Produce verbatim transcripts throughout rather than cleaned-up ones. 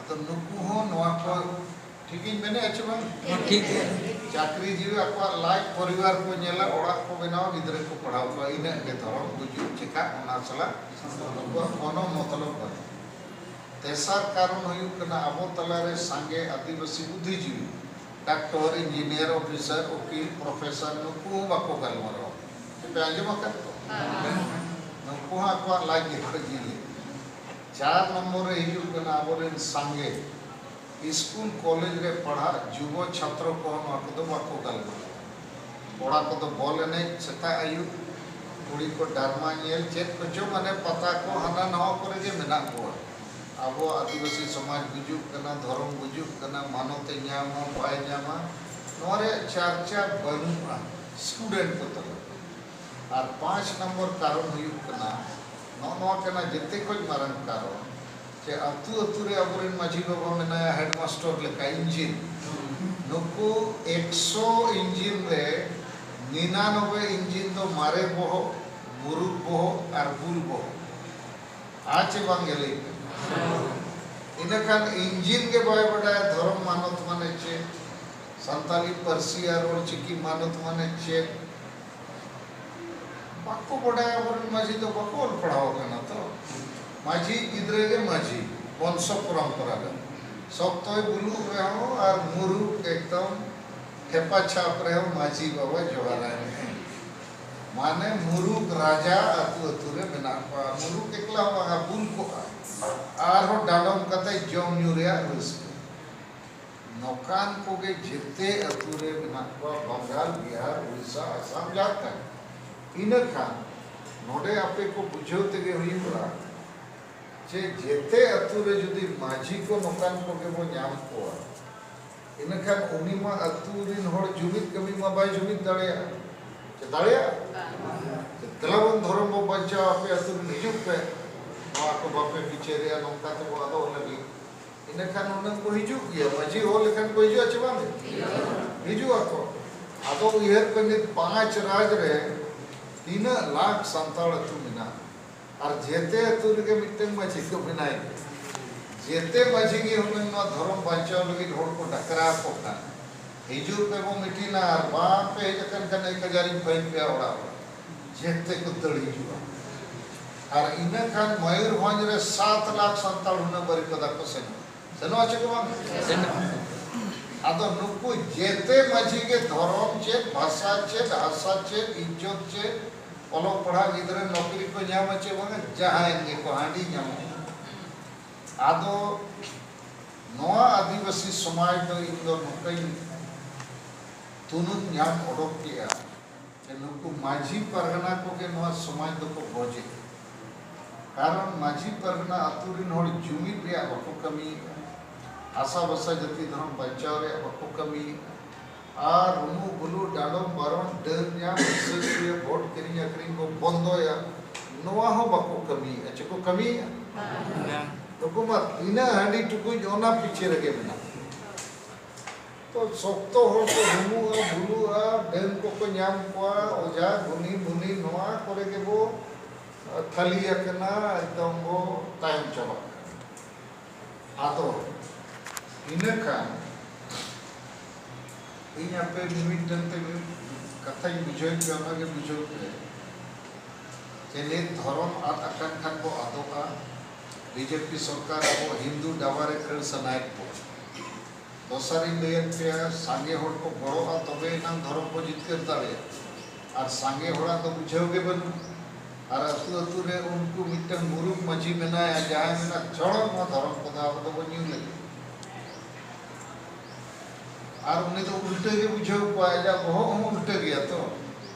ᱛᱚ ᱱᱩᱠᱩ ᱦᱚᱸ ᱱᱚᱣᱟ ᱠᱚ ᱴᱷᱤᱠᱤᱧ ᱢᱮᱱᱮᱫᱼᱟ ᱪᱮ ᱵᱟᱝ? ᱴᱷᱤᱠ ᱜᱮᱭᱟ᱾ ᱪᱟᱹᱠᱨᱤ ᱡᱤᱣᱤ ᱟᱠᱚᱣᱟᱜ ᱞᱟᱡ ᱯᱚᱨᱤᱵᱟᱨ ᱠᱚ ᱧᱮᱞᱟ, ᱚᱲᱟᱜ ᱠᱚ ᱵᱮᱱᱟᱣᱟ, ᱜᱤᱫᱽᱨᱟᱹ ᱠᱚ ᱯᱟᱲᱦᱟᱣ ᱠᱚᱣᱟ, ᱤᱱᱟᱹᱜ ᱜᱮ ᱫᱷᱚᱨᱚᱢ ᱜᱩᱡᱩᱜ ᱪᱮᱠᱟᱜ ᱚᱱᱟ ᱥᱟᱞᱟᱜ ᱱᱩᱠᱩᱣᱟᱜ ᱠᱳᱱᱳ ᱢᱚᱛᱞᱚᱵ ᱵᱟᱹᱱᱩᱜᱼᱟ᱾ ᱛᱮᱥᱟᱨ ᱠᱟᱨᱚᱱ ᱦᱩᱭᱩᱜ ᱠᱟᱱᱟ ᱟᱵᱚ ᱛᱟᱞᱟᱨᱮ ᱥᱟᱸᱜᱮ ᱟᱹᱫᱤᱵᱟᱹᱥᱤ ᱵᱩᱫᱽᱫᱷᱤᱡᱤᱵᱤ, ᱰᱟᱠᱛᱚᱨ, ᱤᱧᱡᱤᱱᱤᱭᱟᱨ, ᱚᱯᱷᱤᱥᱟᱨ, ᱩᱠᱤᱞ, ᱯᱨᱚᱯᱷᱮᱥᱚᱨ, ᱱᱩᱠᱩ ᱦᱚᱸ ᱵᱟᱠᱚ ᱜᱟᱞᱢᱟᱨᱟᱣᱟ᱾ ᱯᱮ ᱟᱸᱡᱚᱢ ᱟᱠᱟᱫ ᱠᱚᱣᱟ? ᱱᱩᱠᱩ ᱦᱚᱸ ᱟᱠᱚᱣᱟᱜ ᱞᱟᱡ ᱜᱮᱠᱚ ᱧᱮᱞᱮᱫ᱾ ᱪᱟᱨ ᱱᱚᱢᱵᱚᱨ ᱨᱮ ᱦᱤᱡᱩᱜ ᱠᱟᱱᱟ ᱟᱵᱚᱨᱮᱱ ᱥᱟᱸᱜᱮ ᱥᱠᱩᱞ ᱠᱚᱞᱮᱡᱽ ᱨᱮ ᱯᱟᱲᱦᱟᱜ ᱡᱩᱵᱚ ᱪᱷᱟᱛᱨᱚ ᱠᱚᱦᱚᱸ ᱱᱚᱣᱟ ᱠᱚᱫᱚ ᱵᱟᱠᱚ ᱜᱟᱞᱢᱟᱨᱟᱣᱟ᱾ ᱠᱚᱲᱟ ᱠᱚᱫᱚ ᱵᱚᱞ ᱮᱱᱮᱡ ᱥᱮᱛᱟᱜ ᱟᱹᱭᱩᱵ, ᱠᱩᱲᱤ ᱠᱚ ᱰᱨᱟᱢᱟ ᱧᱮᱞ, ᱪᱮᱫ ᱠᱚᱪᱚ, ᱢᱟᱱᱮ ᱯᱟᱛᱟ ᱠᱚ ᱦᱟᱱᱟ ᱱᱟᱣᱟ ᱠᱚᱨᱮ ᱜᱮ ᱢᱮᱱᱟᱜ ᱠᱚᱣᱟ᱾ ᱟᱵᱚᱣᱟᱜ ᱟᱹᱫᱤᱵᱟᱹᱥᱤ ᱥᱚᱢᱟᱡᱽ ᱜᱩᱡᱩᱜ ᱠᱟᱱᱟ, ᱫᱷᱚᱨᱚᱢ ᱜᱩᱡᱩᱜ ᱠᱟᱱᱟ, ᱢᱟᱱᱚᱛ ᱮ ᱧᱟᱢᱟ ᱵᱟᱭ ᱧᱟᱢᱟ, ᱱᱚᱣᱟ ᱨᱮᱭᱟᱜ ᱪᱟᱨᱪᱟ ᱵᱟᱹᱱᱩᱜᱼᱟ ᱥᱴᱩᱰᱮᱱᱴ ᱠᱚ ᱛᱟᱞᱟ ᱨᱮ᱾ ᱟᱨ ᱯᱟᱸᱪ ᱱᱚᱢᱵᱚᱨ ᱠᱟᱨᱚᱱ ᱦᱩᱭᱩᱜ ᱠᱟᱱᱟ, ᱱᱚᱜᱼᱚ ᱱᱚᱣᱟ ᱠᱟᱱᱟ ᱡᱮᱛᱮ ᱠᱷᱚᱱ ᱢᱟᱨᱟᱝ ᱠᱟᱨᱚᱱ, ᱡᱮ ᱟᱹᱛᱩ ᱟᱹᱛᱩ ᱨᱮ ᱟᱵᱚᱨᱮᱱ ᱢᱟᱹᱡᱷᱤ ᱵᱟᱵᱟ ᱢᱮᱱᱟᱭᱟ ᱦᱮᱰᱢᱟᱥᱴᱚᱨ ᱞᱮᱠᱟ ᱤᱧᱡᱤᱱ᱾ ᱱᱩᱠᱩ ᱮᱠᱥᱚ ᱤᱧᱡᱤᱱ ᱨᱮ ᱱᱤᱱᱟᱱᱚᱵᱮ ᱤᱧᱡᱤᱱ ᱫᱚ ᱢᱟᱨᱮ ᱵᱚᱦᱚᱜ, ᱢᱩᱨᱩᱠ ᱵᱚᱦᱚᱜ ᱟᱨ ᱵᱩᱞ ᱵᱚᱦᱚᱜ᱾ ᱟᱨ ᱪᱮ ᱵᱟᱝ ᱜᱮ ᱞᱟᱹᱭ ᱯᱮ? ᱤᱱᱟᱹᱠᱷᱟᱱ ᱤᱧᱡᱤᱱ ᱜᱮ ᱵᱟᱭ ᱵᱟᱰᱟᱭᱟ ᱫᱷᱚᱨᱚᱢ ᱢᱟᱱᱚᱛ ᱢᱟᱱᱮ ᱪᱮᱫ, ᱥᱟᱱᱛᱟᱞᱤ ᱯᱟᱹᱨᱥᱤ ᱟᱨ ᱚᱞᱪᱤᱠᱤ ᱢᱟᱱᱚᱛ ᱢᱟᱱᱮ ᱪᱮᱫ, ᱵᱟᱠᱚ ᱵᱟᱰᱟᱭᱟ᱾ ᱟᱵᱚᱨᱮᱱ ᱢᱟᱹᱡᱷᱤ ᱫᱚ ᱵᱟᱠᱚ ᱚᱞ ᱯᱟᱲᱦᱟᱣ ᱟᱠᱟᱱᱟ ᱛᱚ᱾ ᱢᱟᱹᱡᱷᱤ ᱜᱤᱫᱽᱨᱟᱹ ᱜᱮ ᱢᱟᱹᱡᱷᱤ, ᱵᱚᱝᱥᱚ ᱯᱚᱨᱚᱢᱯᱚᱨᱟ ᱨᱮ᱾ ᱥᱚᱠᱛᱚᱭ ᱵᱩᱞᱩᱜ ᱨᱮᱦᱚᱸ ᱟᱨ ᱢᱩᱨᱩᱠ ᱮᱠᱫᱚᱢ ᱴᱷᱮᱯᱟ ᱪᱷᱟᱯ ᱨᱮᱦᱚᱸ ᱢᱟᱹᱡᱷᱤ ᱵᱟᱵᱟ ᱡᱚᱦᱟᱨᱟᱭ ᱢᱮ᱾ ᱢᱟᱱᱮ ᱢᱩᱨᱩᱠ ᱨᱟᱡᱟ ᱟᱹᱛᱩ ᱟᱹᱛᱩ ᱨᱮ ᱢᱮᱱᱟᱜ ᱠᱚᱣᱟ᱾ ᱢᱩᱨᱩᱠ ᱮᱠᱞᱟ ᱦᱚᱸ ᱵᱟᱝᱟ, ᱵᱩᱞ ᱠᱚᱜᱼᱟ᱾ ᱟᱨᱦᱚᱸ ᱰᱟᱸᱰᱚᱢ ᱠᱟᱛᱮ ᱡᱚᱢ ᱧᱩ ᱨᱮᱭᱟᱜ ᱨᱟᱹᱥᱠᱟᱹ᱾ ᱱᱚᱝᱠᱟᱱ ᱠᱚᱜᱮ ᱡᱮᱛᱮ ᱟᱹᱛᱩ ᱨᱮ ᱢᱮᱱᱟᱜ ᱠᱚᱣᱟ, ᱵᱟᱝᱜᱟᱞ, ᱵᱤᱦᱟᱨ, ᱩᱲᱤᱥᱥᱟ, ᱟᱥᱟᱢ, ᱡᱷᱟᱲᱠᱷᱚᱸᱰ᱾ ᱤᱱᱟᱹ ᱠᱷᱟᱱ ᱱᱚᱰᱮ ᱟᱯᱮ ᱠᱚ ᱵᱩᱡᱷᱟᱹᱣ ᱛᱮᱜᱮ ᱦᱩᱭᱩᱜᱼᱟ ᱡᱮ ᱡᱮᱛᱮ ᱟᱹᱛᱩ ᱨᱮ ᱡᱩᱫᱤ ᱢᱟᱹᱡᱷᱤ ᱠᱚ ᱱᱚᱝᱠᱟᱱ ᱠᱚᱜᱮ ᱵᱚ ᱧᱟᱢ ᱠᱚᱣᱟ, ᱤᱱᱟᱹ ᱠᱷᱟᱱ ᱩᱱᱤ ᱢᱟ ᱟᱹᱛᱩ ᱨᱤᱱ ᱦᱚᱲ ᱡᱩᱢᱤᱫ ᱠᱟᱹᱢᱤ ᱢᱟ ᱵᱟᱭ ᱡᱩᱢᱤᱫ ᱫᱟᱲᱮᱭᱟᱜᱼᱟ᱾ ᱪᱮ ᱫᱟᱲᱮᱭᱟᱜᱼᱟ? ᱪᱮ ᱫᱮᱞᱟ ᱵᱚᱱ ᱫᱷᱚᱨᱚᱢ ᱵᱚ ᱵᱟᱧᱪᱟᱣᱟ, ᱟᱯᱮ ᱟᱹᱛᱩ ᱨᱤᱱ ᱦᱤᱡᱩᱜ ᱯᱮ, ᱱᱚᱣᱟ ᱠᱚ ᱵᱟᱯᱮ ᱵᱤᱪᱟᱹᱨᱮᱜᱼᱟ, ᱱᱚᱝᱠᱟ ᱛᱮᱵᱚ ᱟᱫᱚᱜ ᱞᱟᱹᱜᱤᱫ᱾ ᱤᱱᱟᱹ ᱠᱷᱟᱱ ᱦᱩᱱᱟᱹᱝ ᱠᱚ ᱦᱤᱡᱩᱜ ᱜᱮᱭᱟ, ᱢᱟᱹᱡᱷᱤ ᱦᱚᱦᱚ ᱞᱮᱠᱷᱟᱱ ᱠᱚ ᱦᱤᱡᱩᱜᱼᱟ ᱪᱮ ᱵᱟᱝ? ᱦᱤᱡᱩᱜ ᱟᱠᱚ᱾ ᱟᱫᱚ ᱩᱭᱦᱟᱹᱨ ᱯᱮ, ᱱᱤᱛ ᱯᱟᱸᱪ ᱨᱟᱡᱽ ᱨᱮ ᱛᱤᱱᱟᱹᱜ ᱞᱟᱠᱷ ᱥᱟᱱᱛᱟᱲ ᱟᱹᱛᱩ ᱢᱮᱱᱟᱜᱼᱟ, ᱟᱨ ᱡᱮᱛᱮ ᱟᱹᱛᱩ ᱨᱮᱜᱮ ᱢᱤᱫᱴᱟᱝ ᱢᱟᱹᱡᱷᱤ ᱠᱚ ᱵᱮᱱᱟᱭ ᱜᱮᱭᱟ᱾ ᱡᱮᱛᱮ ᱢᱟᱹᱡᱷᱤ ᱜᱮ ᱦᱩᱱᱟᱹᱝ ᱱᱚᱣᱟ ᱫᱷᱚᱨᱚᱢ ᱵᱟᱧᱪᱟᱣ ᱞᱟᱹᱜᱤᱫ ᱦᱚᱲ ᱠᱚ ᱰᱟᱠᱨᱟ ᱟᱠᱚ ᱠᱷᱟᱱ, ᱦᱤᱡᱩᱜ ᱯᱮ ᱵᱚ ᱢᱤᱴᱤᱝᱟ, ᱟᱨ ᱵᱟᱝ ᱯᱮ ᱦᱮᱡ ᱟᱠᱟᱱ ᱠᱷᱟᱱ ᱮᱠ ᱦᱟᱡᱟᱨ ᱤᱧ ᱯᱷᱟᱭᱤᱱ ᱯᱮᱭᱟ ᱚᱲᱟᱜ ᱚᱲᱟᱜ᱾ ᱡᱮᱛᱮ ᱠᱚ ᱫᱟᱹᱲ ᱦᱤᱡᱩᱜᱼᱟ᱾ ᱟᱨ ᱤᱱᱟᱹ ᱠᱷᱟᱱ ᱢᱚᱭᱩᱨᱵᱷᱚᱸᱡᱽ ᱨᱮ ᱥᱟᱛ ᱞᱟᱠᱷ ᱥᱟᱱᱛᱟᱲ ᱦᱩᱱᱟᱹᱝ ᱵᱟᱹᱨᱤᱯᱟᱫᱟ ᱠᱚ ᱥᱮᱱᱚᱜᱼᱟ᱾ ᱥᱮᱱᱚᱜᱼᱟ ᱪᱮ ᱠᱚ ᱵᱟᱝ? ᱥᱮᱱᱚᱜᱼᱟ᱾ ᱟᱫᱚ ᱱᱩᱠᱩ ᱡᱮᱛᱮ ᱢᱟᱹᱡᱷᱤ ᱜᱮ ᱫᱷᱚᱨᱚᱢ ᱪᱮᱫ, ᱵᱷᱟᱥᱟ ᱪᱮᱫ, ᱦᱟᱥᱟ ᱪᱮᱫ, ᱤᱡᱽᱡᱚᱛ ᱪᱮᱫ, ᱚᱞᱚᱜ ᱯᱟᱲᱦᱟᱜ ᱜᱤᱫᱽᱨᱟᱹ ᱱᱚᱠᱨᱤ ᱠᱚ ᱧᱟᱢᱟ ᱪᱮ ᱵᱟᱝᱟ, ᱡᱟᱦᱟᱸᱭ ᱜᱮᱠᱚ ᱦᱟᱺᱰᱤ ᱧᱟᱢᱚᱜᱼᱟ᱾ ᱟᱫᱚ ᱱᱚᱣᱟ ᱟᱹᱫᱤᱵᱟᱹᱥᱤ ᱥᱚᱢᱟᱡᱽ ᱫᱚ ᱤᱧ ᱫᱚ ᱱᱚᱝᱠᱟᱧ ᱛᱩᱱᱩᱢ ᱧᱟᱢ ᱚᱰᱚᱠ ᱠᱮᱜᱼᱟ ᱡᱮ ᱱᱩᱠᱩ ᱢᱟᱹᱡᱷᱤ ᱯᱟᱨᱜᱟᱱᱟ ᱠᱚᱜᱮ ᱱᱚᱣᱟ ᱥᱚᱢᱟᱡᱽ ᱫᱚᱠᱚ ᱜᱚᱡᱮᱫ᱾ ᱠᱟᱨᱚᱱ ᱢᱟᱹᱡᱷᱤ ᱯᱟᱨᱜᱟᱱᱟ ᱟᱹᱛᱩ ᱨᱤᱱ ᱦᱚᱲ ᱡᱩᱢᱤᱫ ᱨᱮᱭᱟᱜ ᱵᱟᱠᱚ ᱠᱟᱹᱢᱤᱭᱮᱫᱼᱟ, ᱦᱟᱥᱟ ᱵᱷᱟᱥᱟ ᱡᱟᱹᱛᱤ ᱫᱷᱚᱨᱚᱢ ᱵᱟᱧᱪᱟᱣ ᱨᱮᱭᱟᱜ ᱵᱟᱠᱚ ᱠᱟᱹᱢᱤᱭᱮᱫᱼᱟ᱾ ᱟᱨ ᱨᱩᱢᱩᱜ ᱵᱩᱞᱩᱜ ᱰᱟᱸᱰᱚᱢ ᱵᱟᱨᱚᱱ ᱰᱟᱹᱱ ᱧᱟᱢ ᱦᱤᱥᱟᱹ ᱥᱩᱭᱟᱹ ᱵᱷᱳᱴ ᱠᱤᱨᱤᱧ ᱟᱹᱠᱷᱨᱤᱧ ᱠᱚ ᱵᱚᱱᱫᱚᱭᱟ, ᱱᱚᱣᱟ ᱦᱚᱸ ᱵᱟᱠᱚ ᱠᱟᱹᱢᱤᱭᱮᱫᱼᱟ᱾ ᱪᱮᱫ ᱠᱚ ᱠᱟᱹᱢᱤᱭᱮᱫᱼᱟ? ᱱᱩᱠᱩ ᱢᱟ ᱛᱤᱱᱟᱹᱜ ᱦᱟᱺᱰᱤ ᱴᱩᱠᱩᱡ ᱚᱱᱟ ᱯᱤᱪᱷᱮ ᱨᱮᱜᱮ ᱢᱮᱱᱟᱜ᱾ ᱛᱚ ᱥᱚᱠᱛᱚ ᱦᱚᱲ ᱠᱚ ᱨᱩᱢᱩᱜᱼᱟ ᱵᱩᱞᱩᱜᱼᱟ, ᱰᱟᱹᱱ ᱠᱚᱠᱚ ᱧᱟᱢ ᱠᱚᱣᱟ, ᱚᱡᱷᱟ ᱜᱩᱱᱤ ᱢᱩᱱᱤ ᱱᱚᱣᱟ ᱠᱚᱨᱮ ᱜᱮᱵᱚ ᱛᱷᱟᱹᱞᱤ ᱟᱠᱟᱱᱟ, ᱮᱠᱫᱚᱢ ᱵᱚ ᱛᱟᱭᱚᱢ ᱪᱟᱵᱟᱜ ᱠᱟᱱᱟ᱾ ᱟᱫᱚ ᱤᱱᱟᱹ ᱠᱷᱟᱱ ᱤᱧ ᱟᱯᱮ ᱢᱤᱢᱤᱫᱴᱟᱝ ᱛᱮ ᱢᱤᱫ ᱠᱟᱛᱷᱟᱧ ᱵᱩᱡᱷᱟᱹᱣ ᱯᱮᱭᱟ, ᱚᱱᱟᱜᱮ ᱵᱩᱡᱷᱟᱹᱣ ᱯᱮ ᱡᱮ ᱱᱤᱛ ᱫᱷᱚᱨᱚᱢ ᱟᱫ ᱟᱠᱟᱱ ᱠᱷᱟᱱ ᱵᱚ ᱟᱫᱚᱜᱼᱟ᱾ ᱵᱤᱡᱮᱯᱤ ᱥᱚᱨᱠᱟᱨ ᱟᱵᱚ ᱦᱤᱱᱫᱩ ᱰᱟᱵᱟ ᱨᱮ ᱠᱷᱟᱹᱲ ᱥᱟᱱᱟᱭᱮᱫ ᱵᱚ᱾ ᱫᱚᱥᱟᱨᱤᱧ ᱞᱟᱹᱭᱟᱫ ᱯᱮᱭᱟ, ᱥᱟᱸᱜᱮ ᱦᱚᱲ ᱠᱚ ᱜᱚᱲᱚᱜᱼᱟ, ᱛᱚᱵᱮ ᱮᱱᱟᱝ ᱫᱷᱚᱨᱚᱢ ᱵᱚ ᱡᱤᱛᱠᱟᱹᱨ ᱫᱟᱲᱮᱭᱟᱜᱼᱟ᱾ ᱟᱨ ᱥᱟᱸᱜᱮ ᱦᱚᱲᱟᱜ ᱫᱚ ᱵᱩᱡᱷᱟᱹᱣ ᱜᱮ ᱵᱟᱹᱱᱩᱜᱼᱟ᱾ ᱟᱨ ᱟᱹᱛᱩ ᱟᱹᱛᱩ ᱨᱮ ᱩᱱᱠᱩ ᱢᱤᱫᱴᱟᱝ ᱢᱩᱨᱩᱠ ᱢᱟᱹᱡᱷᱤ ᱢᱮᱱᱟᱭᱟ, ᱡᱟᱦᱟᱸᱭ ᱢᱮᱱᱟ, "ᱪᱷᱚᱲᱚ, ᱱᱚᱣᱟ ᱫᱷᱚᱨᱚᱢ ᱠᱚᱫᱚ ᱟᱵᱚ ᱫᱚᱵᱚ ᱧᱩ ᱞᱟᱹᱜᱤᱫ", ᱟᱨ ᱩᱱᱤ ᱫᱚ ᱩᱞᱴᱟᱹ ᱜᱮ ᱵᱩᱡᱷᱟᱹᱣ ᱠᱚᱣᱟ, ᱟᱡᱟᱜ ᱵᱚᱦᱚᱜ ᱦᱚᱸ ᱩᱞᱴᱟᱹ ᱜᱮᱭᱟ ᱛᱚ,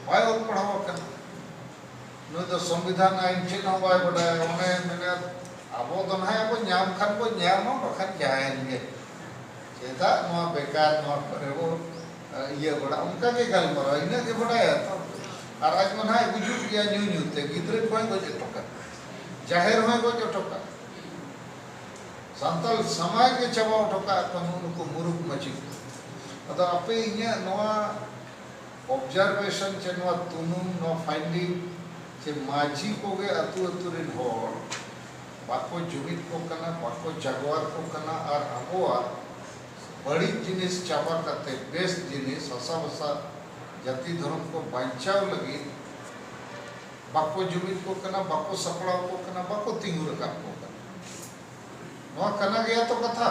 ᱵᱟᱭ ᱚᱞ ᱯᱟᱲᱦᱟᱣ ᱟᱠᱟᱱᱟ᱾ ᱱᱩᱭ ᱫᱚ ᱥᱚᱝᱵᱤᱫᱷᱟᱱ ᱟᱭᱤᱱ ᱪᱮᱫ ᱦᱚᱸ ᱵᱟᱭ ᱵᱟᱰᱟᱭᱟ᱾ ᱚᱱᱮ ᱢᱮᱱᱟ, ᱟᱵᱚ ᱫᱚ ᱱᱟᱦᱟᱜ ᱵᱚ ᱧᱟᱢ ᱠᱷᱟᱱ ᱵᱚ ᱧᱟᱢᱟ, ᱵᱟᱠᱷᱟᱱ ᱡᱟᱦᱟᱸᱭᱮᱱ ᱜᱮ᱾ ᱪᱮᱫᱟᱜ ᱱᱚᱣᱟ ᱵᱮᱠᱟᱨ ᱱᱚᱣᱟ ᱠᱚᱨᱮ ᱵᱚ, ᱮ, ᱤᱭᱟᱹ ᱵᱟᱲᱟ, ᱚᱱᱠᱟ ᱜᱮ ᱜᱟᱞᱢᱟᱨᱟᱣ, ᱤᱱᱟᱹᱜ ᱜᱮ ᱵᱟᱰᱟᱭᱟ ᱛᱚ᱾ ᱟᱨ ᱟᱡ ᱢᱟ ᱱᱟᱦᱟᱜ ᱜᱩᱡᱩᱜ ᱜᱮᱭᱟ ᱧᱩ ᱧᱩ ᱛᱮ, ᱜᱤᱫᱽᱨᱟᱹ ᱠᱚᱦᱚᱸᱭ ᱜᱚᱡ ᱦᱚᱴᱚ ᱠᱟᱜ, ᱡᱟᱦᱮᱨ ᱦᱚᱸᱭ ᱜᱚᱡ ᱦᱚᱴᱚ ᱠᱟᱜ, ᱥᱟᱱᱛᱟᱲ ᱥᱚᱢᱟᱡᱽ ᱜᱮ ᱪᱟᱵᱟ ᱦᱚᱴᱚ ᱠᱟᱜ ᱠᱚ ᱱᱩᱜᱼᱩ ᱱᱩᱠᱩ ᱢᱩᱨᱩᱠ ᱢᱟᱹᱡᱷᱤ ᱠᱚ᱾ ᱟᱫᱚ ᱟᱯᱮ ᱤᱧᱟᱹᱜ ᱱᱚᱣᱟ observation ᱪᱮ ᱱᱚᱣᱟ ᱛᱩᱱᱩᱢ, ᱱᱚᱣᱟ finding ᱪᱮ ᱢᱟᱹᱡᱷᱤ ᱠᱚᱜᱮ ᱟᱹᱛᱩ ᱟᱹᱛᱩ ᱨᱤᱱ ᱦᱚᱲ ᱵᱟᱠᱚ ᱡᱩᱢᱤᱫ ᱠᱚ ᱠᱟᱱᱟ, ᱵᱟᱠᱚ ᱡᱟᱜᱣᱟᱨ ᱠᱚ ᱠᱟᱱᱟ, ᱟᱨ ᱟᱵᱚᱣᱟᱜ ᱵᱟᱹᱲᱤᱡ ᱡᱤᱱᱤᱥ ᱪᱟᱵᱟ ᱠᱟᱛᱮ ᱵᱮᱥ ᱡᱤᱱᱤᱥ, ᱦᱟᱥᱟ ᱵᱷᱟᱥᱟ, ᱡᱟᱹᱛᱤ ᱫᱷᱚᱨᱚᱢ ᱠᱚ ᱵᱟᱧᱪᱟᱣ ᱞᱟᱹᱜᱤᱫ ᱵᱟᱠᱚ ᱡᱩᱢᱤᱫ ᱠᱚ ᱠᱟᱱᱟ, ᱵᱟᱠᱚ ᱥᱟᱯᱲᱟᱣ ᱠᱚ ᱠᱟᱱᱟ, ᱵᱟᱠᱚ ᱛᱤᱸᱜᱩ ᱨᱟᱠᱟᱵ ᱠᱚ ᱠᱟᱱᱟ᱾ ᱱᱚᱣᱟ ᱠᱟᱱᱟ ᱜᱮᱭᱟ ᱛᱚ ᱠᱟᱛᱷᱟ᱾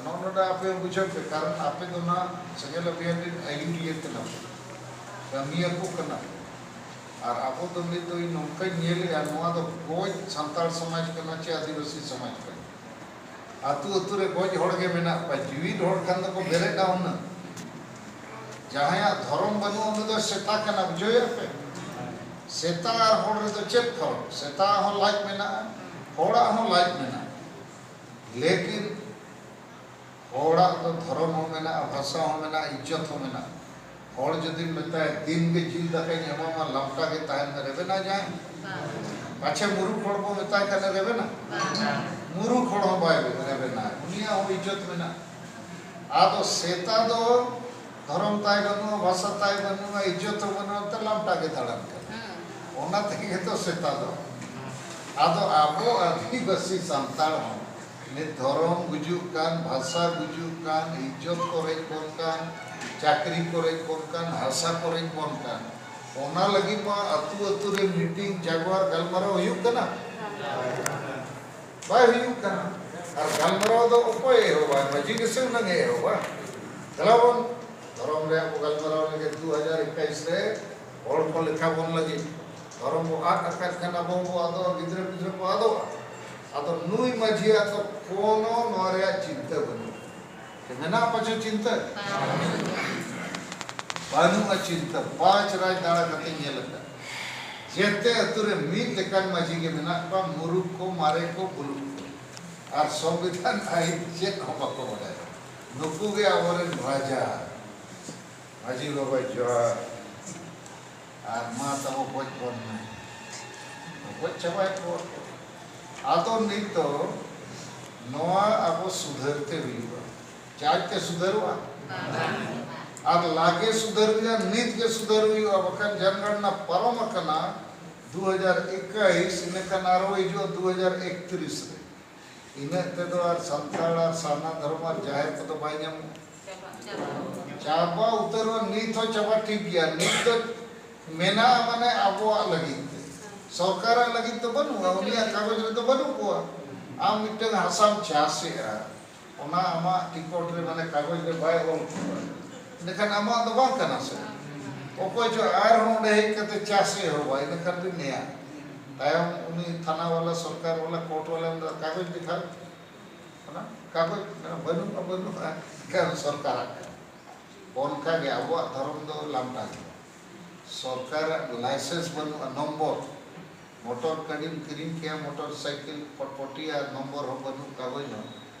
ᱱᱚᱜᱼᱚ ᱱᱚᱰᱮ ᱟᱯᱮ ᱵᱩᱡᱷᱟᱹᱣ ᱯᱮ, ᱠᱟᱨᱚᱱ ᱟᱯᱮ ᱫᱚ ᱱᱟᱜ ᱥᱮᱸᱜᱮᱞ ᱚᱵᱷᱤᱭᱟᱱ ᱨᱮᱱ ᱟᱹᱭᱩᱨᱤᱭᱟᱹ ᱠᱟᱱᱟ ᱯᱮ, ᱠᱟᱹᱢᱤᱭᱟᱹ ᱠᱚ ᱠᱟᱱᱟ ᱯᱮ᱾ ᱟᱨ ᱟᱵᱚ ᱫᱚ ᱱᱤᱛ ᱫᱚ ᱤᱧ ᱱᱚᱝᱠᱟᱧ ᱧᱮᱞᱮᱜᱼᱟ, ᱱᱚᱣᱟ ᱫᱚ ᱜᱚᱡ ᱥᱟᱱᱛᱟᱲ ᱥᱚᱢᱟᱡᱽ ᱠᱟᱱᱟ ᱪᱮ ᱟᱹᱫᱤᱵᱟᱹᱥᱤ ᱥᱚᱢᱟᱡᱽ ᱠᱟᱱᱟ? ᱟᱹᱛᱩ ᱟᱹᱛᱩ ᱨᱮ ᱜᱚᱡ ᱦᱚᱲ ᱜᱮ ᱢᱮᱱᱟᱜ ᱠᱚᱣᱟ᱾ ᱡᱤᱣᱤᱫ ᱦᱚᱲ ᱠᱷᱟᱱ ᱫᱚᱠᱚ ᱵᱮᱨᱮᱫᱼᱟ ᱦᱩᱱᱟᱹᱝ᱾ ᱡᱟᱦᱟᱸᱭᱟᱜ ᱫᱷᱚᱨᱚᱢ ᱵᱟᱹᱱᱩᱜᱼᱟ, ᱩᱱᱤ ᱫᱚ ᱥᱮᱛᱟ ᱠᱟᱱᱟ, ᱵᱩᱡᱷᱟᱹᱣᱮᱫᱼᱟ ᱯᱮ? ᱥᱮᱛᱟ ᱟᱨ ᱦᱚᱲ ᱨᱮᱫᱚ ᱪᱮᱫ ᱯᱷᱚᱨᱚᱠ? ᱥᱮᱛᱟ ᱦᱚᱸ ᱞᱟᱡ ᱢᱮᱱᱟᱜᱼᱟ, ᱦᱚᱲᱟᱜ ᱦᱚᱸ ᱞᱟᱡ ᱢᱮᱱᱟᱜᱼᱟ, ᱞᱮᱠᱤᱱ ᱦᱚᱲᱟᱜ ᱫᱚ ᱫᱷᱚᱨᱚᱢ ᱦᱚᱸ ᱢᱮᱱᱟᱜᱼᱟ, ᱵᱷᱟᱥᱟ ᱦᱚᱸ ᱢᱮᱱᱟᱜᱼᱟ, ᱤᱡᱽᱡᱚᱛ ᱦᱚᱸ ᱢᱮᱱᱟᱜᱼᱟ᱾ ᱦᱚᱲ ᱡᱩᱫᱤᱢ ᱢᱮᱛᱟᱭᱟ, "ᱫᱤᱱ ᱜᱮ ᱡᱤᱞ ᱫᱟᱠᱟᱧ ᱮᱢᱟᱢᱟ, ᱞᱟᱢᱴᱟ ᱜᱮ ᱛᱟᱦᱮᱱ ᱢᱮ", ᱨᱮᱵᱮᱱᱟᱭ ᱡᱟᱦᱟᱸᱭ? ᱯᱟᱪᱷᱮ ᱢᱩᱨᱩᱠ ᱦᱚᱲ ᱵᱚ ᱢᱮᱛᱟᱭ ᱠᱷᱟᱱ ᱨᱮᱵᱮᱱᱟ? ᱢᱩᱨᱩᱠ ᱦᱚᱲ ᱦᱚᱸ ᱵᱟᱭ ᱨᱮᱵᱮᱱᱟ, ᱩᱱᱤᱭᱟᱜ ᱦᱚᱸ ᱤᱡᱽᱡᱚᱛ ᱢᱮᱱᱟᱜᱼᱟ᱾ ᱟᱫᱚ ᱥᱮᱛᱟ ᱫᱚ ᱫᱷᱚᱨᱚᱢ ᱛᱟᱭ ᱵᱟᱹᱱᱩᱜᱼᱟ, ᱵᱷᱟᱥᱟ ᱛᱟᱭ ᱵᱟᱹᱱᱩᱜᱼᱟ, ᱤᱡᱽᱡᱚᱛ ᱦᱚᱸ ᱵᱟᱹᱱᱩᱜᱼᱟ, ᱛᱚ ᱞᱟᱢᱴᱟ ᱜᱮ ᱫᱟᱬᱟᱱ ᱠᱟᱱᱟ᱾ ᱚᱱᱟ ᱛᱮᱜᱮ ᱛᱚ ᱥᱮᱛᱟ ᱫᱚ᱾ ᱟᱫᱚ ᱟᱵᱚ ᱟᱹᱫᱤᱵᱟᱹᱥᱤ ᱥᱟᱱᱛᱟᱲ ᱦᱚᱸ ᱱᱤᱛ ᱫᱷᱚᱨᱚᱢ ᱜᱩᱡᱩᱜ ᱠᱟᱱ, ᱵᱷᱟᱥᱟ ᱜᱩᱡᱩᱜ ᱠᱟᱱ, ᱤᱡᱽᱡᱚᱛ ᱠᱚ ᱨᱮᱡ ᱵᱚᱱ ᱠᱟᱱ, ᱪᱟᱹᱠᱨᱤ ᱠᱚ ᱨᱮᱡ ᱵᱚᱱ ᱠᱟᱱ, ᱦᱟᱥᱟ ᱠᱚ ᱨᱮᱡ ᱵᱚᱱ ᱠᱟᱱ, ᱚᱱᱟ ᱞᱟᱹᱜᱤᱫ ᱢᱟ ᱟᱹᱛᱩ ᱟᱹᱛᱩ ᱨᱮ ᱢᱤᱴᱤᱝ, ᱡᱟᱜᱣᱟᱨ, ᱜᱟᱞᱢᱟᱨᱟᱣ ᱦᱩᱭᱩᱜ ᱠᱟᱱᱟ? ᱵᱟᱭ ᱦᱩᱭᱩᱜ ᱠᱟᱱᱟ᱾ ᱟᱨ ᱜᱟᱞᱢᱟᱨᱟᱣ ᱫᱚ ᱚᱠᱚᱭ ᱮᱦᱚᱵᱟ? ᱢᱟᱹᱡᱷᱤ ᱜᱮᱥᱮ ᱦᱩᱱᱟᱹᱝ ᱮ ᱮᱦᱚᱵᱟ᱾ ᱫᱮᱞᱟ ᱵᱚᱱ ᱫᱷᱚᱨᱚᱢ ᱨᱮᱭᱟᱜ ᱵᱚ ᱜᱟᱞᱢᱟᱨᱟᱣ ᱞᱮᱜᱮ ᱫᱩ ᱦᱟᱡᱟᱨ ᱮᱠᱟᱭᱤᱥ ᱨᱮ ᱦᱚᱲ ᱠᱚ ᱞᱮᱠᱷᱟ ᱵᱚᱱ ᱞᱟᱹᱜᱤᱫ᱾ ᱫᱷᱚᱨᱚᱢ ᱵᱚ ᱟᱫ ᱟᱠᱟᱫ ᱠᱷᱟᱱ ᱟᱵᱚ ᱦᱚᱸᱵᱚ ᱟᱫᱚᱜᱼᱟ, ᱜᱤᱫᱽᱨᱟᱹ ᱯᱤᱫᱽᱨᱟᱹ ᱠᱚ ᱟᱫᱚᱜᱼᱟ᱾ ᱟᱫᱚ ᱱᱩᱭ ᱢᱟᱹᱡᱷᱤᱭᱟᱜ ᱫᱚ ᱠᱳᱱᱳ ᱱᱚᱣᱟ ᱨᱮᱭᱟᱜ ᱪᱤᱱᱛᱟᱹ ᱵᱟᱹᱱᱩᱜᱼᱟ᱾ ᱪᱮ ᱢᱮᱱᱟᱜᱼᱟ ᱯᱟᱪᱷᱮ ᱪᱤᱱᱛᱟᱹ? ᱵᱟᱹᱱᱩᱜᱼᱟ ᱪᱤᱱᱛᱟᱹ᱾ ᱯᱟᱸᱪ ᱨᱟᱡᱽ ᱫᱟᱬᱟ ᱠᱟᱛᱮ ᱧᱮᱞ ᱟᱠᱟᱫ, ᱡᱮᱛᱮ ᱟᱹᱛᱩ ᱨᱮ ᱢᱤᱫ ᱞᱮᱠᱟᱱ ᱢᱟᱹᱡᱷᱤ ᱜᱮ ᱢᱮᱱᱟᱜ ᱠᱚᱣᱟ, ᱢᱩᱨᱩᱠ ᱠᱚ, ᱢᱟᱨᱮ ᱠᱚ, ᱵᱩᱞᱩᱠ ᱠᱚ᱾ ᱟᱨ ᱥᱚᱝᱵᱤᱫᱷᱟᱱ ᱟᱹᱭᱤᱱ ᱪᱮᱫ ᱦᱚᱸ ᱵᱟᱠᱚ ᱵᱟᱰᱟᱭᱟ᱾ ᱱᱩᱠᱩ ᱜᱮ ᱟᱵᱚᱨᱮᱱ ᱨᱟᱡᱟ᱾ ᱢᱟᱹᱡᱷᱤ ᱵᱟᱵᱟ ᱡᱚᱦᱟᱨ᱾ ᱟᱨ ᱢᱟ ᱛᱟᱵᱚ ᱜᱚᱡ ᱵᱚᱱ ᱢᱮ᱾ ᱜᱚᱡ ᱪᱟᱵᱟᱭᱮᱫ ᱠᱚᱣᱟ ᱠᱚ᱾ ᱟᱫᱚ ᱱᱤᱛ ᱫᱚ ᱱᱚᱣᱟ ᱟᱵᱚ ᱥᱩᱫᱷᱟᱹᱨ ᱛᱮ ᱦᱩᱭᱩᱜᱼᱟ᱾ ᱪᱟᱡ ᱛᱮ ᱥᱩᱫᱷᱟᱹᱨᱚᱜᱼᱟ? ᱟᱨ ᱞᱟᱜᱮ ᱥᱩᱫᱷᱟᱹᱨ ᱦᱩᱭᱩᱜᱼᱟ, ᱱᱤᱛ ᱜᱮ ᱥᱩᱫᱷᱟᱹᱨ ᱦᱩᱭᱩᱜᱼᱟ, ᱵᱟᱠᱷᱟᱱ ᱡᱟᱱᱜᱟᱲᱱᱟ ᱯᱟᱨᱚᱢ ᱟᱠᱟᱱᱟ᱾ ᱫᱩ ᱦᱟᱡᱟᱨ ᱮᱠᱟᱭᱤᱥ, ᱤᱱᱟᱹᱠᱷᱟᱱ ᱟᱨᱚ ᱦᱤᱡᱩᱜᱼᱟ ᱫᱩ ᱦᱟᱡᱟᱨ ᱮᱠᱛᱨᱤᱥ ᱨᱮ᱾ ᱤᱱᱟᱹᱜ ᱛᱮᱫᱚ ᱟᱨ ᱥᱟᱱᱛᱟᱲ ᱟᱨ ᱥᱟᱨᱱᱟ ᱫᱷᱚᱨᱚᱢ ᱟᱨ ᱡᱟᱦᱮᱨ ᱠᱚᱫᱚ ᱵᱟᱭ ᱧᱟᱢᱚᱜᱼᱟ᱾ ᱪᱟᱵᱟ ᱩᱛᱟᱹᱨᱚᱜᱼᱟ᱾ ᱱᱤᱛ ᱦᱚᱸ ᱪᱟᱵᱟ ᱴᱷᱤᱠ ᱜᱮᱭᱟ, ᱱᱤᱛ ᱫᱚ ᱢᱮᱱᱟᱜᱼᱟ ᱢᱟᱱᱮ ᱟᱵᱚᱣᱟᱜ ᱞᱟᱹᱜᱤᱫ ᱛᱮ, ᱥᱚᱨᱠᱟᱨᱟᱜ ᱞᱟᱹᱜᱤᱫ ᱫᱚ ᱵᱟᱹᱱᱩᱜᱼᱟ, ᱩᱱᱤᱭᱟᱜ ᱠᱟᱜᱚᱡᱽ ᱨᱮᱫᱚ ᱵᱟᱹᱱᱩᱜ ᱠᱚᱣᱟ᱾ ᱟᱢ ᱢᱤᱫᱴᱟᱝ ᱦᱟᱥᱟᱢ ᱪᱟᱥᱮᱜᱼᱟ, ᱚᱱᱟ ᱟᱢᱟᱜ ᱴᱤᱠᱚᱴ ᱨᱮ ᱢᱟᱱᱮ ᱠᱟᱜᱚᱡᱽ ᱨᱮ ᱵᱟᱭ ᱚᱞ ᱠᱚᱣᱟ, ᱤᱱᱟᱹᱠᱷᱟᱱ ᱟᱢᱟᱜ ᱫᱚ ᱵᱟᱝ ᱠᱟᱱᱟ ᱥᱮ᱾ ᱚᱠᱚᱭ ᱪᱚ ᱟᱨᱦᱚᱸ ᱚᱸᱰᱮ ᱦᱮᱡ ᱠᱟᱛᱮ ᱪᱟᱥ ᱮ ᱮᱦᱚᱵᱟ, ᱤᱱᱟᱹᱠᱷᱟᱱ ᱫᱚ ᱱᱮᱭᱟ ᱛᱟᱭᱚᱢ ᱩᱱᱤ ᱛᱷᱟᱱᱟ ᱵᱟᱞᱟ, ᱥᱚᱨᱠᱟᱨ ᱵᱟᱞᱟ, ᱠᱳᱨᱴ ᱵᱟᱞᱟ ᱢᱮᱱᱫᱟ, "ᱠᱟᱜᱚᱡᱽ ᱫᱮᱠᱷᱟᱣ", ᱚᱱᱟ ᱠᱟᱜᱚᱡᱽ ᱢᱮᱱᱟ, "ᱵᱟᱹᱱᱩᱜᱼᱟ, ᱵᱟᱹᱱᱩᱜᱼᱟ, ᱮᱱᱠᱷᱟᱱ ᱥᱚᱨᱠᱟᱨᱟᱜ ᱠᱟᱱᱟ᱾" ᱚᱱᱠᱟ ᱜᱮ ᱟᱵᱚᱣᱟᱜ ᱫᱷᱚᱨᱚᱢ ᱫᱚ ᱞᱟᱢᱴᱟ ᱜᱮᱭᱟ᱾ ᱥᱚᱨᱠᱟᱨᱟᱜ ᱞᱟᱭᱥᱮᱱᱥ ᱵᱟᱹᱱᱩᱜᱼᱟ, ᱱᱚᱢᱵᱚᱨ᱾ ᱢᱚᱴᱚᱨ ᱜᱟᱹᱰᱤᱢ ᱠᱤᱨᱤᱧ ᱠᱮᱭᱟ, ᱢᱚᱴᱚᱨ ᱥᱟᱭᱠᱮᱞ, ᱯᱚᱴᱯᱚᱴᱤ ᱟᱨ ᱱᱚᱢᱵᱚᱨ ᱦᱚᱸ ᱵᱟᱹᱱᱩᱜ, ᱠᱟᱜᱚᱡᱽ ᱦᱚᱸ᱾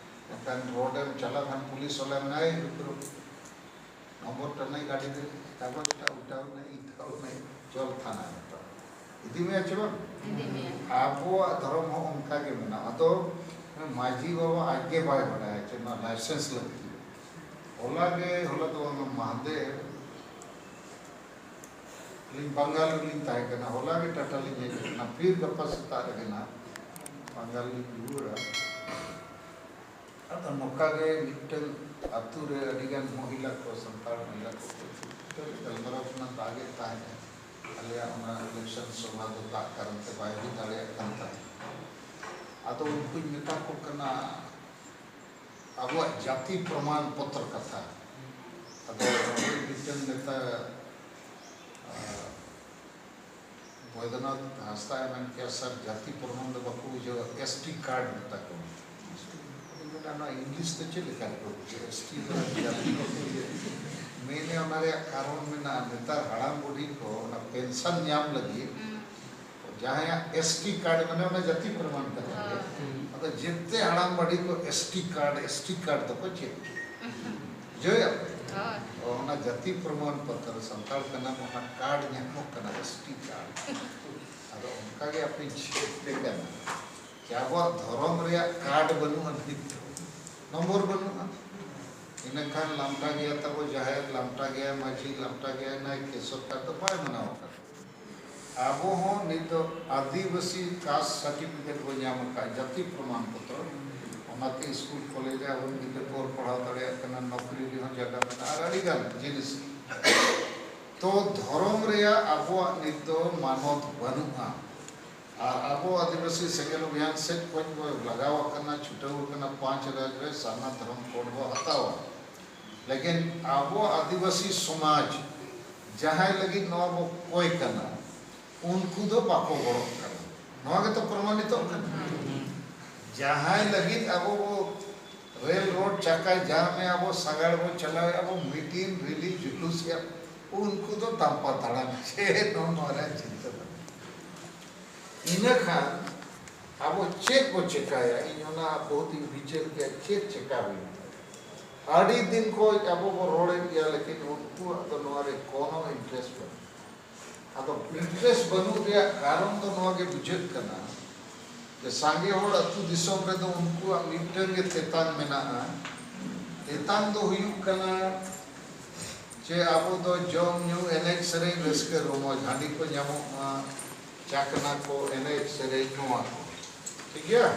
ᱮᱱᱠᱷᱟᱱ ᱨᱳᱰ ᱮᱢ ᱪᱟᱞᱟᱣ ᱠᱷᱟᱱ ᱯᱩᱞᱤᱥ ᱵᱟᱞᱟ ᱢᱮᱱᱟᱭ, "ᱨᱩᱠ, ᱨᱩᱠ, ᱱᱚᱢᱵᱚᱨ ᱴᱟ ᱱᱟᱦᱤᱸ ᱜᱟᱹᱰᱤ ᱨᱮ, ᱠᱟᱜᱚᱡᱽ ᱴᱟ ᱩᱴᱷᱟᱣ ᱱᱟᱦᱤᱸ, ᱤᱫᱷᱟᱣ ᱱᱟᱦᱤᱸ, ᱪᱚᱞ ᱛᱷᱟᱱᱟ ᱨᱮ᱾" ᱤᱫᱤ ᱢᱮᱭᱟ ᱪᱮ ᱵᱟᱝ? ᱤᱫᱤ ᱢᱮᱭᱟ᱾ ᱟᱵᱚᱣᱟᱜ ᱫᱷᱚᱨᱚᱢ ᱦᱚᱸ ᱚᱱᱠᱟ ᱜᱮ ᱢᱮᱱᱟᱜᱼᱟ᱾ ᱟᱫᱚ ᱢᱟᱹᱡᱷᱤ ᱵᱟᱵᱟ ᱟᱡ ᱜᱮ ᱵᱟᱭ ᱵᱟᱰᱟᱭᱟ ᱪᱮ ᱱᱚᱣᱟ ᱞᱟᱭᱥᱮᱱᱥ ᱞᱟᱹᱠᱛᱤ᱾ ᱦᱚᱞᱟ ᱜᱮ, ᱦᱚᱞᱟ ᱫᱚ ᱵᱟᱝ, ᱢᱟᱦᱫᱮᱨ ᱟᱹᱞᱤᱧ ᱵᱟᱝᱜᱟᱞ ᱨᱮᱞᱤᱧ ᱛᱟᱦᱮᱸ ᱠᱟᱱᱟ, ᱦᱚᱞᱟ ᱜᱮ ᱴᱟᱴᱟ ᱞᱤᱧ ᱦᱮᱡ ᱟᱠᱟᱱᱟ, ᱯᱷᱤᱨ ᱜᱟᱯᱟ ᱥᱮᱛᱟᱜ ᱨᱮᱜᱮ ᱱᱟᱦᱟᱜ ᱵᱟᱝᱜᱟᱞ ᱞᱤᱧ ᱨᱩᱣᱟᱹᱲᱟ᱾ ᱟᱫᱚ ᱱᱚᱝᱠᱟ ᱜᱮ ᱢᱤᱫᱴᱟᱝ ᱟᱹᱛᱩ ᱨᱮ ᱟᱹᱰᱤᱜᱟᱱ ᱢᱚᱦᱤᱞᱟ ᱠᱚ, ᱥᱟᱱᱛᱟᱲ ᱢᱚᱦᱤᱞᱟ ᱠᱚ ᱜᱟᱞᱢᱟᱨᱟᱣ ᱠᱟᱱᱟ, ᱫᱟᱜᱮᱫ ᱛᱟᱦᱮᱸᱫ᱾ ᱟᱞᱮᱭᱟᱜ ᱚᱱᱟ ᱤᱞᱮᱠᱥᱚᱱ ᱥᱚᱵᱷᱟ ᱫᱚ ᱫᱟᱜ ᱠᱟᱨᱚᱱ ᱛᱮ ᱵᱟᱭ ᱦᱩᱭ ᱫᱟᱲᱮᱭᱟᱜ ᱠᱟᱱ ᱛᱟᱦᱮᱸᱫ᱾ ᱟᱫᱚ ᱩᱱᱠᱩᱧ ᱢᱮᱛᱟ ᱠᱚ ᱠᱟᱱᱟ, ᱟᱵᱚᱣᱟᱜ ᱡᱟᱹᱛᱤ ᱯᱨᱚᱢᱟᱱ ᱯᱚᱛᱨᱚ ᱠᱟᱛᱷᱟ᱾ ᱟᱫᱚ ᱢᱤᱫᱴᱟᱝ ᱱᱮᱛᱟ, ᱟᱨ ᱵᱚᱭᱫᱚᱱᱟᱛᱷ ᱦᱟᱸᱥᱫᱟᱭ ᱢᱮᱱ ᱠᱮᱭᱟ, "ᱥᱟᱨ, ᱡᱟᱹᱛᱤ ᱯᱨᱚᱢᱟᱱ ᱫᱚ ᱵᱟᱠᱚ ᱵᱩᱡᱷᱟᱹᱣᱟ, ᱮᱥ ᱴᱤ ᱠᱟᱨᱰ ᱢᱮᱛᱟ ᱠᱚ ᱢᱮ᱾" ᱟᱫᱚᱧ ᱢᱮᱱᱟ, "ᱱᱚᱣᱟ ᱤᱝᱞᱤᱥ ᱫᱚ ᱪᱮᱫ ᱞᱮᱠᱟ ᱨᱮᱠᱚ ᱵᱩᱡᱷᱟᱹᱣᱟ? ᱮᱥ ᱴᱤ ᱫᱚ ᱡᱟᱹᱛᱤ ᱵᱟᱠᱚ ᱵᱩᱡᱷᱟᱹᱣᱟ?" ᱢᱮᱱᱮ, ᱚᱱᱟ ᱨᱮᱭᱟᱜ ᱠᱟᱨᱚᱱ ᱢᱮᱱᱟᱜᱼᱟ, ᱱᱮᱛᱟᱨ ᱦᱟᱲᱟᱢ ᱵᱩᱰᱷᱤ ᱠᱚ ᱚᱱᱟ ᱯᱮᱱᱥᱚᱱ ᱧᱟᱢ ᱞᱟᱹᱜᱤᱫ ᱡᱟᱦᱟᱸᱭᱟᱜ ᱮᱥ ᱴᱤ ᱠᱟᱨᱰ, ᱢᱟᱱᱮ ᱚᱱᱟ ᱡᱟᱹᱛᱤ ᱯᱨᱚᱢᱟᱱ ᱠᱟᱛᱷᱟ ᱜᱮ᱾ ᱦᱳᱭ᱾ ᱟᱫᱚ ᱡᱮᱛᱮ ᱦᱟᱲᱟᱢ ᱵᱟᱹᱰᱷᱤ ᱠᱚ S T card, S T card ᱫᱚᱠᱚ ᱪᱮᱫ ᱠᱮᱫᱟ᱾ ᱵᱩᱡᱷᱟᱹᱣᱮᱫᱼᱟ ᱯᱮ? ᱦᱳᱭ᱾ ᱚᱱᱟ ᱡᱟᱹᱛᱤ ᱯᱨᱚᱢᱟᱱ ᱯᱚᱛᱨᱚ, ᱥᱟᱱᱛᱟᱲ ᱠᱟᱱᱟᱢ, ᱚᱱᱟ ᱠᱟᱨᱰ ᱧᱟᱢᱚᱜ ᱠᱟᱱᱟ, ᱮᱥ ᱴᱤ ᱠᱟᱨᱰ᱾ ᱟᱫᱚ ᱚᱱᱠᱟ ᱜᱮ ᱟᱯᱮ ᱪᱮᱫ ᱯᱮ ᱠᱟᱱᱟ? ᱡᱮ ᱟᱵᱚᱣᱟᱜ ᱫᱷᱚᱨᱚᱢ ᱨᱮᱭᱟᱜ ᱠᱟᱨᱰ ᱵᱟᱹᱱᱩᱜᱼᱟ ᱱᱤᱛ ᱫᱚ, ᱱᱚᱢᱵᱚᱨ ᱵᱟᱹᱱᱩᱜᱼᱟ᱾ ᱤᱱᱟᱹᱠᱷᱟᱱ ᱞᱟᱢᱴᱟ ᱜᱮᱭᱟ ᱛᱟᱵᱚ ᱡᱟᱦᱮᱨ, ᱞᱟᱢᱴᱟ ᱜᱮᱭᱟ ᱢᱟᱹᱡᱷᱤ, ᱞᱟᱢᱴᱟ ᱜᱮᱭᱟ ᱱᱟᱭᱠᱮ, ᱥᱚᱨᱠᱟᱨ ᱫᱚ ᱵᱟᱭ ᱢᱟᱱᱟᱣ ᱟᱠᱟᱫᱟ᱾ ᱟᱵᱚ ᱦᱚᱸ ᱱᱤᱛ ᱫᱚ ᱟᱹᱫᱤᱵᱟᱹᱥᱤ ᱠᱟᱥᱴ ᱥᱟᱨᱴᱤᱯᱷᱤᱠᱮᱴ ᱵᱚᱱ ᱧᱟᱢ ᱟᱠᱟᱫ, ᱡᱟᱹᱛᱤ ᱯᱨᱚᱢᱟᱱ ᱯᱚᱛᱨᱚ᱾ ᱚᱱᱟᱛᱮ ᱥᱠᱩᱞ ᱠᱚᱞᱮᱡᱽ ᱨᱮ ᱟᱵᱚ ᱜᱤᱫᱽᱨᱟᱹ ᱠᱚ ᱯᱟᱲᱦᱟᱣ ᱫᱟᱲᱮᱭᱟᱜ ᱠᱟᱱᱟ, ᱱᱚᱠᱨᱤ ᱨᱮᱦᱚᱸ ᱡᱟᱭᱜᱟ ᱢᱮᱱᱟᱜᱼᱟ, ᱟᱨ ᱟᱹᱰᱤᱜᱟᱱ ᱡᱤᱱᱤᱥ᱾ ᱛᱚ ᱫᱷᱚᱨᱚᱢ ᱨᱮᱭᱟᱜ ᱟᱵᱚᱣᱟᱜ ᱱᱤᱛ ᱫᱚ ᱢᱟᱱᱚᱛ ᱵᱟᱹᱱᱩᱜᱼᱟ᱾ ᱟᱨ ᱟᱵᱚ ᱟᱹᱫᱤᱵᱟᱹᱥᱤ ᱥᱮᱸᱜᱮᱞ ᱚᱵᱷᱤᱭᱟᱱ ᱥᱮᱫ ᱠᱷᱚᱱ ᱵᱚ ᱞᱟᱜᱟᱣ ᱟᱠᱟᱱᱟ, ᱪᱷᱩᱴᱟᱹᱣ ᱟᱠᱟᱱᱟ, ᱯᱟᱸᱪ ᱨᱟᱡᱽ ᱨᱮ ᱥᱟᱨᱱᱟ ᱫᱷᱚᱨᱚᱢ ᱠᱳᱰ ᱵᱚ ᱦᱟᱛᱟᱣᱟ᱾ ᱞᱮᱠᱤᱱ ᱟᱵᱚ ᱟᱹᱫᱤᱵᱟᱹᱥᱤ ᱥᱚᱢᱟᱡᱽ ᱡᱟᱦᱟᱸᱭ ᱞᱟᱹᱜᱤᱫ ᱱᱚᱣᱟ ᱵᱚ ᱠᱚᱭ ᱠᱟᱱᱟ, ᱩᱱᱠᱩ ᱫᱚ ᱵᱟᱠᱚ ᱜᱚᱲᱚᱜ ᱠᱟᱱᱟ᱾ ᱱᱚᱣᱟ ᱜᱮᱛᱚ ᱯᱨᱚᱢᱟᱱᱤᱛᱚᱜ ᱠᱟᱱᱟ᱾ ᱡᱟᱦᱟᱸᱭ ᱞᱟᱹᱜᱤᱫ ᱟᱵᱚ ᱵᱚ ᱨᱮᱞ ᱨᱳᱰ ᱪᱟᱠᱟᱭ ᱡᱟᱢ ᱮ, ᱟᱵᱚ ᱥᱟᱜᱟᱲ ᱵᱚ ᱪᱟᱞᱟᱣᱮᱫᱼᱟ, ᱟᱵᱚ ᱢᱤᱴᱤᱝ ᱨᱮᱞᱤ ᱡᱩᱞᱩᱥ ᱮᱫᱼᱟ, ᱩᱱᱠᱩ ᱫᱚ ᱛᱟᱢᱯᱟ ᱛᱟᱲᱟᱢ ᱪᱮᱫ ᱱᱚᱣᱟ ᱨᱮᱭᱟᱜ ᱪᱤᱱᱛᱟᱹ ᱵᱟᱹᱱᱩᱜ᱾ ᱤᱱᱟᱹ ᱠᱷᱟᱱ ᱟᱵᱚ ᱪᱮᱫ ᱵᱚ ᱪᱮᱠᱟᱭᱟ? ᱤᱧ ᱚᱱᱟ ᱵᱚᱦᱩᱛ ᱤᱧ ᱵᱤᱪᱟᱹᱨ ᱠᱮᱫᱼᱟ, ᱪᱮᱫ ᱪᱮᱠᱟ ᱦᱩᱭᱩᱜᱼᱟ? ᱟᱹᱰᱤ ᱫᱤᱱ ᱠᱷᱚᱱ ᱟᱵᱚ ᱵᱚ ᱨᱚᱲᱮᱫ ᱜᱮᱭᱟ, ᱞᱮᱠᱤᱱ ᱩᱱᱠᱩᱣᱟᱜ ᱫᱚ ᱱᱚᱣᱟ ᱨᱮ ᱠᱳᱱᱳ ᱤᱱᱴᱟᱨᱮᱥᱴ ᱵᱟᱹᱱᱩᱜ᱾ ᱟᱫᱚ ᱤᱱᱴᱟᱨᱮᱥᱴ ᱵᱟᱹᱱᱩᱜ ᱨᱮᱭᱟᱜ ᱠᱟᱨᱚᱱ ᱫᱚ ᱱᱚᱣᱟ ᱜᱮ ᱵᱩᱡᱷᱟᱹᱜ ᱠᱟᱱᱟ ᱡᱮ ᱥᱟᱸᱜᱮ ᱦᱚᱲ ᱟᱹᱛᱩ ᱫᱤᱥᱚᱢ ᱨᱮᱫᱚ ᱩᱱᱠᱩᱣᱟᱜ ᱢᱤᱫᱴᱟᱝ ᱜᱮ ᱛᱮᱛᱟᱝ ᱢᱮᱱᱟᱜᱼᱟ᱾ ᱛᱮᱛᱟᱝ ᱫᱚ ᱦᱩᱭᱩᱜ ᱠᱟᱱᱟ ᱡᱮ ᱟᱵᱚ ᱫᱚ ᱡᱚᱢ ᱧᱩ, ᱮᱱᱮᱡ ᱥᱮᱨᱮᱧ, ᱨᱟᱹᱥᱠᱟᱹ ᱨᱚᱢᱚᱡᱽ, ᱦᱟᱺᱰᱤ ᱠᱚ ᱧᱟᱢᱚᱜ ᱢᱟ, ᱪᱟᱠᱷᱱᱟ ᱠᱚ, ᱮᱱᱮᱡ ᱥᱮᱨᱮᱧ, ᱱᱚᱣᱟ ᱠᱚ, ᱴᱷᱤᱠ ᱜᱮᱭᱟ?